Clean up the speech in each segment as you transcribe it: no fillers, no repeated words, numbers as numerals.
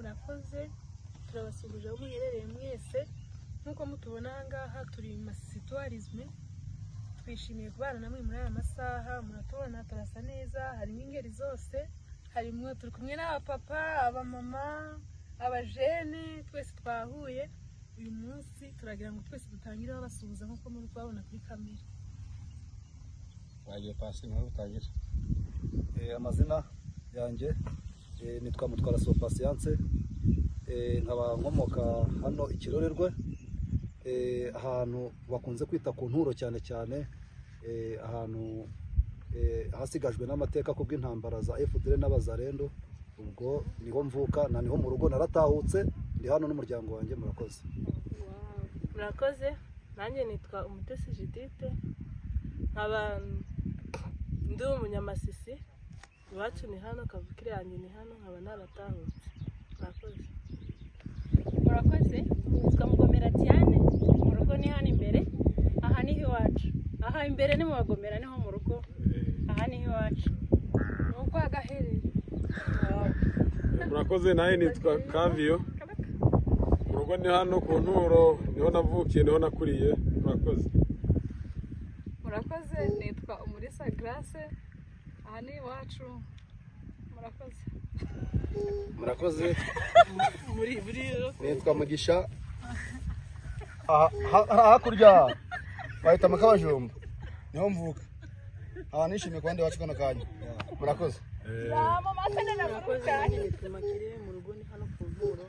Murakoze, turabasuhuje aho muherereye mwese. Nk'uko mutubona aha ngaha turi Masisi Tourism, twishimiye kubana namwe muri aya masaha. Muratubona turasa neza, harimo ingeri zose, harimo turi kumwe n'abapapa, abamama, abajene, twese twahuye uyu munsi. Turagira ngo twese dutangire babasuhuza nk'uko muri kubabona kuri kamera. Wagiye pasi nawe utangira. Amazina yanjye nitwa Mutwara So Patience, nkaba nkomoka hano Ikirorerwe, ahantu bakunze kwita ku Nturo cyane cyane, ahantu hasigajwe n'amateka kubw'intambara za FDL n'abazarendo. Ubwo niho mvuka na niho mu rugo naratahutse, ndi hano n'umuryango wanjye. Murakoze. Murakoze, nanjye nitwa Umutesi Judith, nkaba ndi umunyamasisi, iwacu ni hano, kavukire yanjye ni hano, nkaba naratahutse. Murakoze. Murakoze, nitwa Mugomera Diane, mu rugo ni hano imbere, aha niho iwacu, aha imbere ni mu Bagomera, niho mu rugo, aha niho iwacu. Ni uko agaherere. Murakoze, nawe nitwa Kaviyo, mu rugo ni hano ku Nturo, niho navukiye, niho nakuriye. Murakoze. Murakoze, nitwa Umulisa Grace, aha ni iwacu. Murakoze. Murakoze, nitwa Mugisha, hakurya bahita Makabajumba, niho mvuka, aha nishimiye kuba ndi iwacu kano kanya. Murakoze. Murakoze, nanjye nitwa Makire, mu rugo ni hano ku Nturo,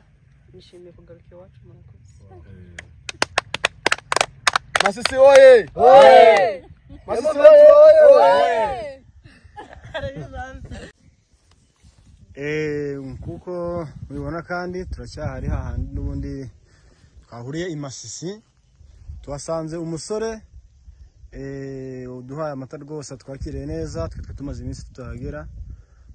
nishimiye kugaruka iwacu. Murakoze. Masisi oye! Masisi oye! Kuko mubibona kandi turacyahari hahandi n'ubundi twahuriye i Masisi, tuhasanze umusore uduhaye amata rwose, twakiriye neza. Twe tumaze iminsi tutahagera,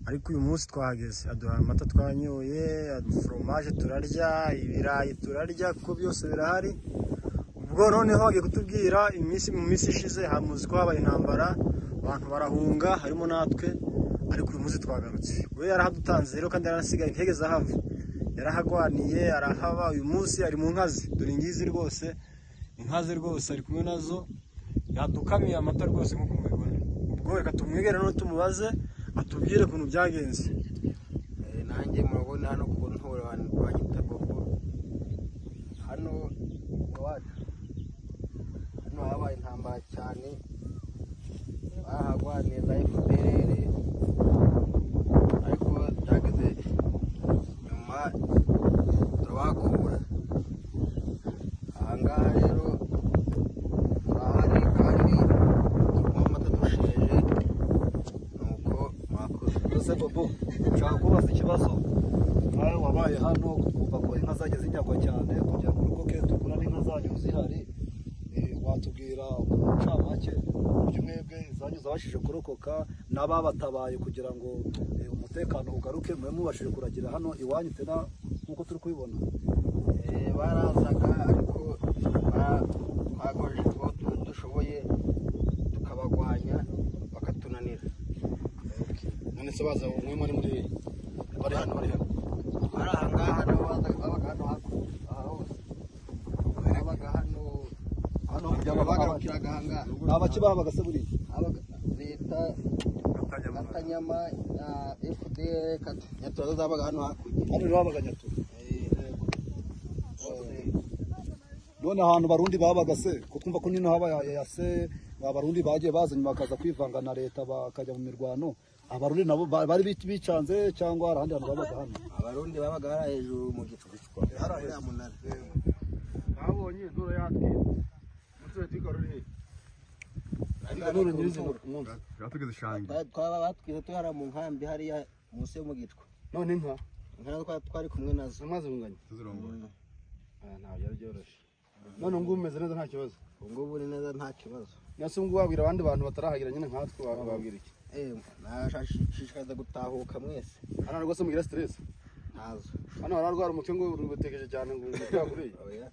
ariko uyu munsi twahageze, aduhaye amata twanyoye, foromaje turarya, ibirayi turarya, kuko byose birahari. Ubwo noneho agiye kutubwira iminsi mu minsi ishize hamuzi ko habaye intambara, abantu barahunga harimo natwe, ariko uyu munsi twagarutse. We yarahadutanze rero kandi yarasigaye ntegeze ahava, yarahagwaniye arahaba. Uyu munsi ari mu nkazi, dore ngizi rwose inkazi rwose ari kumwe nazo, yadukamiye amata rwose nk'uko mubibona. Ubwo reka tumwegere no tumubaze atubwire ukuntu byagenze. Nanjye mu rugo hano ku Nturo banyita Bobo, hano iwacu hano habaye intambara cyane, bahagwaniye za FDL, ariko byageze nyuma turabakura. Aha ngaha rero turahari kandi tunywa amata dusheje, nuko mwakoze. Mbese Bobo, nshaka kubaza ikibazo. Nkawe wabaye hano, twumva ko inka zagiye zinyagwa cyane kugira ngo urugo ke tugura n'inka zanyu zihari, watubwira mu ncamake uburyo mwebwe zanyu zabashije kurokoka n'ababatabaye kugira ngo umutekano ugaruke, mube mubashije kuragira hano iwanyu tena nk'uko turi kubibona? Barazaga ariko twakoresheje utwo dushoboye tukabagwanya bakatunanira. None se baza umwe muri muri bari hano, bari hano bari aha ngaha, nabo babaga hano aha hose, babaga hano hano bagarukiraga aha ngaha. Ni abaki babaga se buriya? Leta Katanyama na FDL Nyatura zabaga hano hakurya. Hano niho babaga Nyatura. None ahantu Barundi babaga se, ko twumva ko nino haba ya se Abarundi bagiye baza nyuma bakaza kwivanga na leta bakajya mu mirwano, Abarundi nabo bari bicanze cyangwa hari ahandi hantu babaga hano? Abarundi babaga hariya hejuru mu gicu, hariya munara. Babonye Nturo yatwitse umusore twigaruriye Nturo nyirizina ku munsi Yatugeze ishangi. Twaba batwize tuhara mu nkambi hariya munsi yo mu gicwa. None inka inka twari kumwe nazo mwazirunganye Tuzirongora. Ntabwo byari byoroshye. None ubu ngubu umeze neza nta kibazo? Ubu ngubu ni neza nta kibazo. Nase ubu ngubu wabwira abandi bantu batarahagera nyine nkatwe, wababwira iki? Nashishikariza gutahuka mwese. Hano rwose mugira stress? Ntazo. Hano hararwara umutwe ngo utekereje cyane ngo umutwe wakuriye. Oya.